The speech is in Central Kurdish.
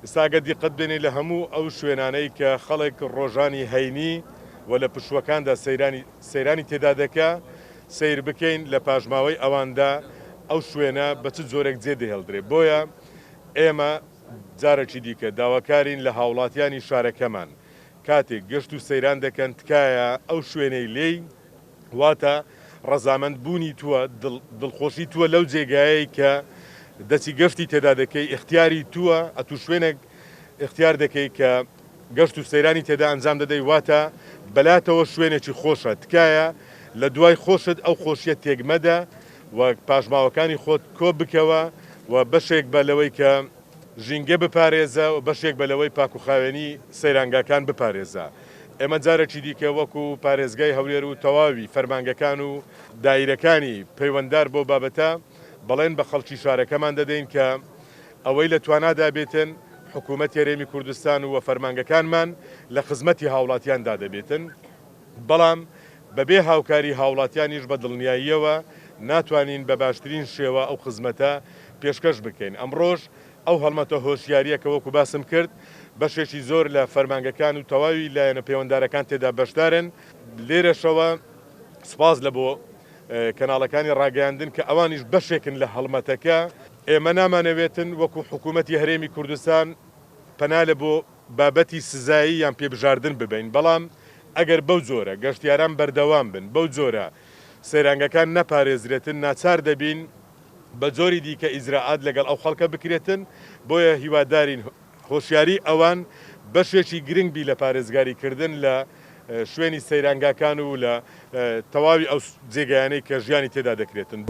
ئێستا گەر دیقەت بێنی لە هەموو ئەو شوێنانەی کە خەڵک ڕۆژانی هەینی و لە پشووەکاندا سەیرانی سەیرانی تێدا دەکا، سەیر بکەین لە پاشماوەی ئەواندا ئەو شوێنە بە چ جۆرێک جێ دەهێڵدرێ. بۆیە ئێمە جارێکی دیکە داواکارین لە هاوڵاتیانی شارەکەمان کاتێک گەشت و سەیران دەکەن تکایە ئەو شوێنەی لێی واتە ڕەزامەند بوونی تووە، دڵخۆشی تووە لەو جێگایەی کە دەچی گەشتی تێدا دەکەی، ئیختیاری تووە، ئەتوو شوێنێک ئیختیار دەکەی کە گەشت و سەیرانی تێدا ئەنجام دەدەی، واتە بەلاتەوە شوێنێکی خۆشە، تکایە لە دوای خۆشت ئەو خۆشیە تێک مەدە و پاشماوەکانی خۆت کۆ بکەوە و بەشێک بە لەوەی کە ژینگە بپارێزە و بەشێک بە لەوەی پاکوخاوێنی سەیرانگاکان بپارێزە. ئێمە جارێکی دیکە وەکو پارێزگای هەولێر و تەواوی فەرمانگەکان و دایرەکانی پەیوەندار بەو بابەتە بەڵێن بە خەڵکی شارەکەمان دەدەین کە ئەوەی لە توانادا بێتن حکوومەتی هەرێمی کوردستان و فەرمانگەکانمان لە خزمەتی هاوڵاتیاندا دەبێتن، بەڵام بەبێ هاوکاری هاوڵاتیانیش بە دڵنیاییەوە ناتوانین بە باشترین شێوە ئەو خزمەتە پێشکەش بکەین. ئەمڕۆش ئەو هەڵمەتە هۆشیارییە کە وەکو باسم کرد بەشێکی زۆر لە فەرمانگەکان و تەواوی لایەنە پەیوەندارەکان تێدا بەشدارن، لێرەشەوە سوپاس لە بۆ کەناڵەکانی ڕاگەیاندن کە ئەوانیش بەشێکن لە هەڵمەتەکە. ئێمە نامانەوێتن وەکو حکوومەتی هەرێمی کوردستان پەنا لە بۆ بابەتی سزایی یان پێبژاردن ببەین، بەڵام ئەگەر بەو جۆرە گەشتیاران بەردەوام بن، بەو جۆرە سەیرانگەکان نەپارێزرێتن، ناچار دەبین بە جۆری دیکە ئیجرائات لەگەڵ ئەو خەڵکە بکرێتن، بۆیە هیوادارین هۆشیاری ئەوان بەشێکی گرنگ بی لە پارێزگاری کردن لە شوێنی سەیرانگاکان و لە تەواوی ئەو جێگایانەی کە ژیانی تێدا دەکرێتن.